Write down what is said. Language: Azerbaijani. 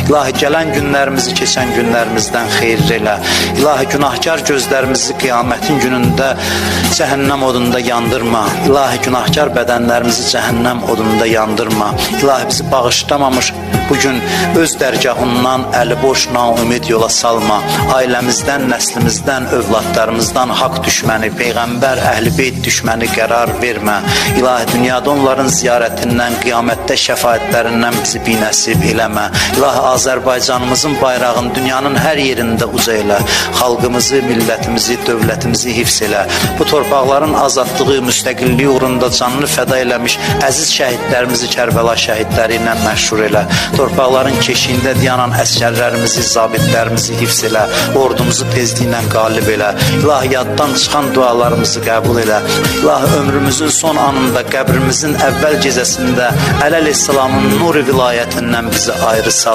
İlahi, gələn günlərimizi keçən günlərimizdən xeyir elə. İlahi, günahkar gözlərimizi qiyamətin günündə cəhənnəm odunda yandırma. İlahi, günahkar bədənlərimizi cəhənnəm odunda yandırma. İlahi, bizi bağışlamamış bu gün öz dərgahından əli boş naümid yola salma. Ailəmizdən, nəslimizdən, övladlarımızdan haqq düşməni, peyğəmbər, əhl-i beyt düşməni qərar vermə. İlahi, dünyada onların ziyarətindən, qiyamətdə şəfaətlərindən bizi binəsib eləmə. İlahi, Azərbaycanımızın bayrağını dünyanın hər yerində uca elə. Xalqımızı, millətimizi, dövlətimizi hifz elə. Bu torpaqların azadlığı, müstəqilliyi uğrunda canını fəda eləmiş əziz şəhidlərimizi Kərbəla şəhidləri ilə məşhur elə. Torpaqların keşiyində dayanan əsgərlərimizi, zabitlərimizi hifz elə. Ordumuzu tezliklə qalib elə. İlahi, yaddan çıxan dualarımızı qəbul elə. İlahi, ömrümüzün son anında, qəbrimizin əvvəl gecəsində Əli əleyhissalamın nur vilayətindən bizi ayrı salma.